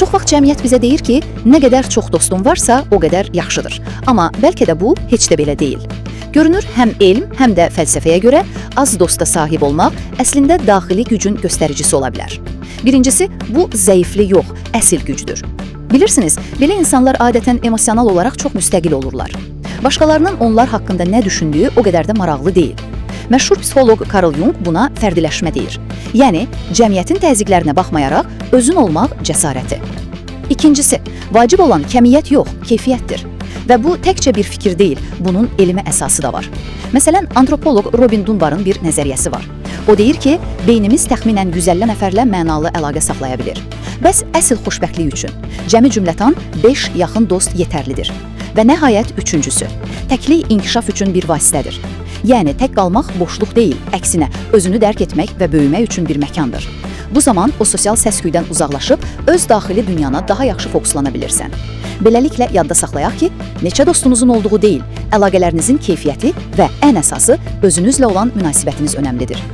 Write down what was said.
Çox vaxt cəmiyyət bizə deyir ki, nə qədər çox dostun varsa, o qədər yaxşıdır. Amma bəlkə də bu heç də belə deyil. Görünür, həm elm, həm də fəlsəfəyə görə az dosta sahib olmaq əslində daxili gücün göstəricisi ola bilər. Birincisi, bu zəiflik yox, əsil gücdür. Bilirsiniz, belə insanlar adətən emosional olaraq çox müstəqil olurlar. Başqalarının onlar haqqında nə düşündüyü o qədər də maraqlı deyil. Məşhur psixoloq Carl Jung buna fərdiləşmə deyir. Yəni, cəmiyyətin təzyiqlərinə baxmayaraq özün olmaq cəsarəti. İkincisi, vacib olan kəmiyyət yox, keyfiyyətdir. Və bu təkcə bir fikir deyil, bunun elmi əsası da var. Məsələn, antropoloq Robin Dunbarın bir nəzəriyyəsi var. O deyir ki, beynimiz təxminən 150 nəfərlə mənalı əlaqə saxlaya bilir. Bəs əsl xoşbəxtlik üçün cəmi cümlətan 5 yaxın dost yetərlidir. Və nəhayət üçüncüsü, təklik inkişaf üçün bir vasitədir. Yəni tək qalmaq boşluq deyil, əksinə özünü dərk etmək və böyümək üçün bir məkandır. Bu zaman o sosial səs-küydən uzaqlaşıb öz daxili dünyana daha yaxşı fokuslana bilirsən. Beləliklə yadda saxlayaq ki, neçə dostunuzun olduğu deyil, əlaqələrinizin keyfiyyəti və ən əsası özünüzlə olan münasibətiniz önəmlidir.